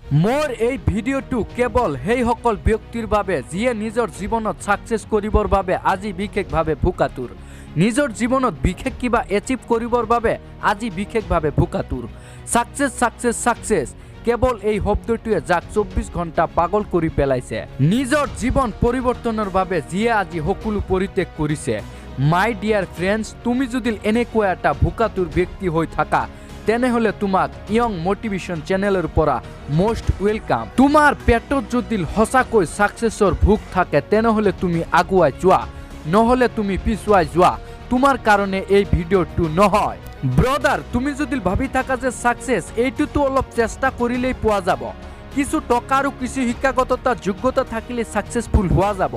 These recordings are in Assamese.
মোৰ এই ভিডিঅ'টো কেৱল সেইসকল ব্যক্তিৰ বাবে যিয়ে নিজৰ জীৱনত ছাকচেছ কৰিবৰ বাবে আজি বিশেষভাৱে ভোকাতুৰ, নিজৰ জীৱনত বিশেষ কিবা এচিভ কৰিবৰ বাবে আজি বিশেষভাৱে ভোকাতুৰ। ছাকচেছ, ছাকচেছ, ছাকচেছ কেৱল এই শব্দটোৱে যাক 24 ঘণ্টা পাগল কৰি পেলাইছে। নিজৰ জীৱন পৰিৱৰ্তনৰ বাবে যিয়ে আজি সকলো পৰিত্যাগ কৰিছে। মাই ডিয়াৰ ফ্ৰেণ্ডছ, তুমি যদি এনেকুৱা এটা ভোকাতুৰ ব্যক্তি হৈ থাকা তেনেহ'লে তোমাক য়ং মটিভেশ্যন চেনেলৰ পৰা মষ্ট welcome. তোমাৰ পেটত যদি সঁচাকৈ ছাকচেছৰ ভোক থাকে তেনেহ'লে তুমি আগুৱাই যোৱা, নহ'লে তুমি পিছুৱাই যোৱা। তোমাৰ কাৰণে এই ভিডিঅ'টো নহয়। ব্ৰদাৰ, তুমি যদি ভাবি থাকা যে ছাকচেছ এইটোতো অলপ চেষ্টা কৰিলেই পোৱা যাব, কিছু টকা আৰু কিছু শিক্ষাগততা যোগ্যতা থাকিলে ছাকচেছফুল হোৱা যাব,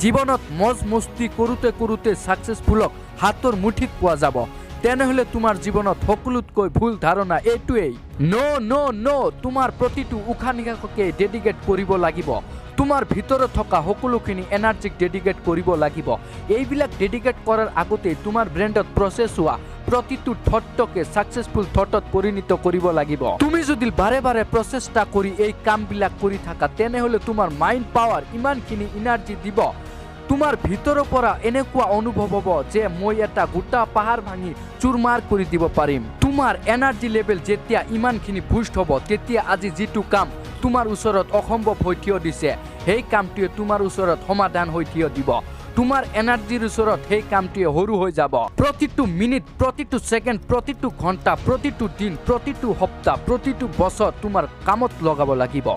জীৱনত মজ মস্তি কৰোঁতে কৰোঁতে ছাকচেছফুলক হাতৰ মুঠিত পোৱা যাব, তেনেহ'লে তোমাৰ জীৱনত সকলোতকৈ ভুল ধাৰণা এইটোৱেই। ন' ন' ন', তোমাৰ প্ৰতিটো উশাহ নিশাহকে ডেডিকেট কৰিব লাগিব। তোমাৰ ভিতৰত থকা সকলোখিনি এনাৰ্জিক ডেডিকেট কৰিব লাগিব। এইবিলাক ডেডিকেট কৰাৰ আগতেই তোমাৰ ব্ৰেণ্ডত প্ৰচেছ হোৱা প্ৰতিটো থটকে ছাকচেছফুল থটত পৰিণত কৰিব লাগিব। তুমি যদি বাৰে বাৰে প্ৰচেষ্টা কৰি এই কামবিলাক কৰি থাকা তেনেহ'লে তোমাৰ মাইণ্ড পাৱাৰ ইমানখিনি এনাৰ্জি দিব, তোমাৰ ভিতৰৰ পৰা এনেকুৱা অনুভৱ হ'ব যে মই এটা গোটা পাহাৰ ভাঙি চুৰমাৰ কৰি দিব পাৰিম। তোমাৰ এনাৰ্জি লেভেল যেতিয়া ইমানখিনি বুষ্ট হ'ব তেতিয়া আজি যিটো কাম তোমাৰ ওচৰত অসম্ভৱ হৈ থিয় দিছে সেই কামটোৱে তোমাৰ ওচৰত সমাধান হৈ থিয় দিব। তোমাৰ এনাৰ্জিৰ ওচৰত সেই কামটোৱে সৰু হৈ যাব। প্ৰতিটো মিনিট, প্ৰতিটো ছেকেণ্ড, প্ৰতিটো ঘণ্টা, প্ৰতিটো দিন, প্ৰতিটো সপ্তাহ, প্ৰতিটো বছৰ তোমাৰ কামত লগাব লাগিব।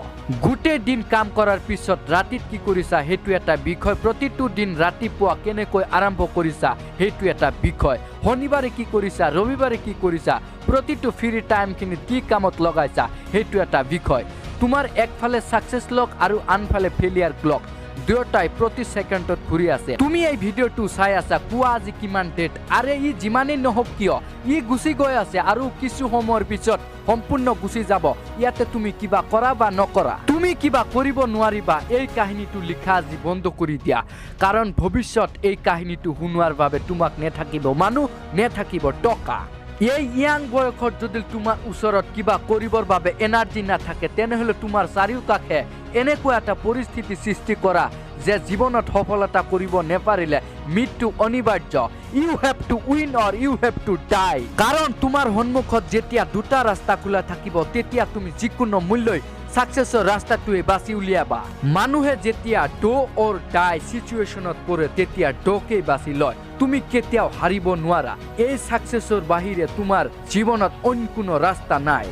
গোটেই দিন কাম কৰাৰ পিছত ৰাতিত কি কৰিছা সেইটো এটা বিষয়, প্ৰতিটো দিন ৰাতিপুৱা কেনেকৈ আৰম্ভ কৰিছা সেইটো এটা বিষয়, শনিবাৰে কি কৰিছা, ৰবিবাৰে কি কৰিছা, প্ৰতিটো ফ্ৰী টাইমখিনিত কি কামত লগাইছা সেইটো এটা বিষয়। তোমাৰ একফালে ছাকচেছ লক আৰু আনফালে ফেইলিয়াৰ লক, দুয়োটাই প্ৰতি ছেকেণ্ডত ঘূৰি আছে। তুমি এই ভিডিঅ'টো চাই আছা, কোৱা আজি কিমান ডেট? আৰে ই যিমানেই নহওক কিয় ই গুচি গৈ আছে আৰু কিছু সময়ৰ পিছত সম্পূৰ্ণ গুচি যাব। ইয়াতে তুমি কিবা কৰা বা নকৰা, তুমি কিবা কৰিব নোৱাৰিবা। এই কাহিনীটো লিখা আজি বন্ধ কৰি দিয়া, কাৰণ ভৱিষ্যত এই কাহিনীটো শুনোৱাৰ বাবে তোমাক নেথাকিব মানুহ, নেথাকিব টকা। এই ইয়াং বয়সত যদি তোমাৰ ওচৰত কিবা কৰিবৰ বাবে এনাৰ্জি নাথাকে তেনেহ'লে তোমাৰ চাৰিওকাষে এনেকুৱা এটা পৰিস্থিতি সৃষ্টি কৰা যে জীৱনত সফলতা কৰিব নেপাৰিলে মৃত্যু অনিবাৰ্য। You have to win or you have to die. কাৰণ তোমাৰ সন্মুখত যেতিয়া দুটা ৰাস্তা খোলা থাকিব তেতিয়া তুমি যিকোনো মূল্যই ছাকচেছৰ ৰাস্তাটোৱে বাছি উলিয়াবা। মানুহে যেতিয়া do অৰ ডাই চিটুৱেশ্যনত পৰে তেতিয়া ডকেই বাছি লয়। তুমি কেতিয়াও হাৰিব নোৱাৰা। এই ছাকচেছৰ বাহিৰে তোমাৰ জীৱনত অন্য কোনো ৰাস্তা নাই।